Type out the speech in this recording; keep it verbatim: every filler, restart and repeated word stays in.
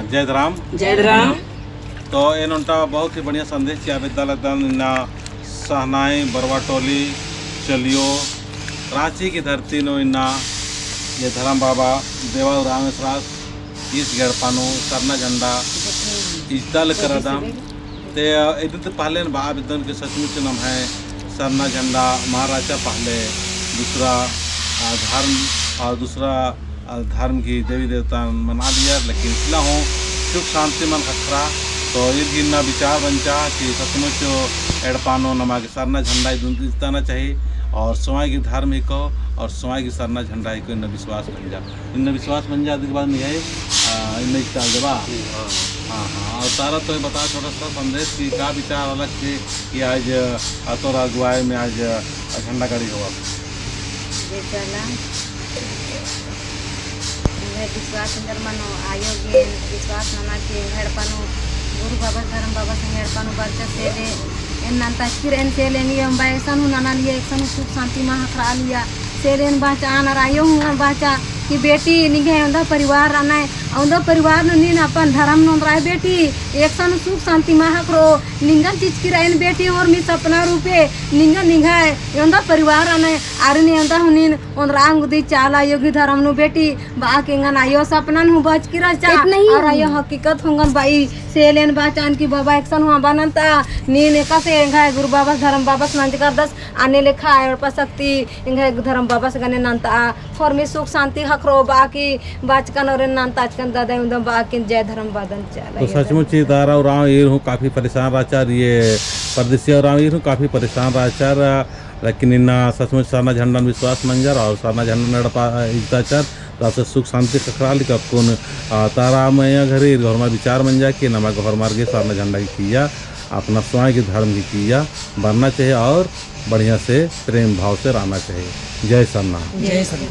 जय धरम। जय धरम। तो एन ओन्टा बहुत ही बढ़िया संदेश चिआ बेद्दा लगदन। इन्ना सहनाई, बरवा टोली, चलियो, राँची की धरती नू इन्ना ये धरम बाबा देवा उराँव एसरास ईस गे एड़पा नू सरना झंडा इजता ले करदम। ते, अ, इदिन ती पहले एन बआ बेद्दन कि सचमुच नम्है सरना झंडा मल रहचा, पहले दूसरा, अ, धर्म और दूसरा, अ, धर्म की देवी देवता मना लियर, लेकिन इकला हूँ सुख शांति मल ख़क्खरा। तो ईर गे इन्ना विचार बंचा कि सचमुच एड़पा नू नमा गे सरना झंडा इदिन ती इजताना चाही और स्वयं गे धर्म हिको और स्वयं गे सरना झंडा हिको इन्ना विश्वास मंजा। इन्ना विश्वास मंजा अदी के बाद निंग्है, आ, इन्ना इजतालदय बा? हाँ। हाँ, हाँ। और तारा तो बता छोटा सा संदेश कि का विचार आलस कि, कि आज, आ, तोर अगुवाई में आज, आ, झंडा गाड़ी होआ? जे चला। एंग्है विश्वास नंजर मनो आयो गे, विश्वास नना के एंग्है एड़पा नू गुरु बाबा धर्म बाबा संग एड़पा नू बरचा से ले एन नन्ता चिचकी रअन से ले एन ये अम्बा एकसन हूँ नना लिया, एकसन हूँ सुख शांति मल ख़क्खरा लिया। से ले एन बाचा आनर आयो हूँ बाचा कि बेटी निंग्है ओन्दा परिवार रअनय, ओन्दा परिवार नू नीन अपन धरम नू ओन्द्रय बेटी, एकसन सुख शांति मल ख़क्खरो, निंगन चिचकी रअन बेटी होरमी सपना रूपे, निंगन निंग्है ओन्दा परिवार रअनय, आरिन ओन्दा हूँ नीन ओन्द्रआ ओंगदी चाला आयो गही धरम नू बेटी, बआ के एंगन आयो सपनन हूँ बचकी रहचा, इतना ही और आयो हकीकत हूँ एंगन बई, से ले एन बाचन कि बाबा एकसन हूँ अम्बा नन्ता, नीन एकासे एंग्है गुरु बाबस धरम बाबस नंजकरदस, अन्ने लेखा एड़पा शक्ति एंग्है धरम बाबस गने नन्ता, होरमी सुख शांति ख़क्खरो बआ की बाचकन और नन्ताचकन दादा उन्दम बआ की जय धरम बअदन चाला। तो सचमुच ही तारा उराँव ईर हूँ काफी परेशान रहचर, ये परदेसिया उराँव ईर हूँ काफी परेशान रहचर, लेकिन इन्ना सचमुच सरना झंडन विश्वास मंजर और सरना झंडन एड़पा इजताचर, तासे सुख शांति ख़क्खरा लिका कुन, आ, तारा मइय्याँ घरी होरमा विचार मंजा कि नमा गे होरमर गे सरना झंडा गे किइय्या, अपना स्वयं गे धर्म गे किइय्या बरना चाही और बढ़िया से प्रेम भाव से रहना चाही। जय सरना। जय सरना।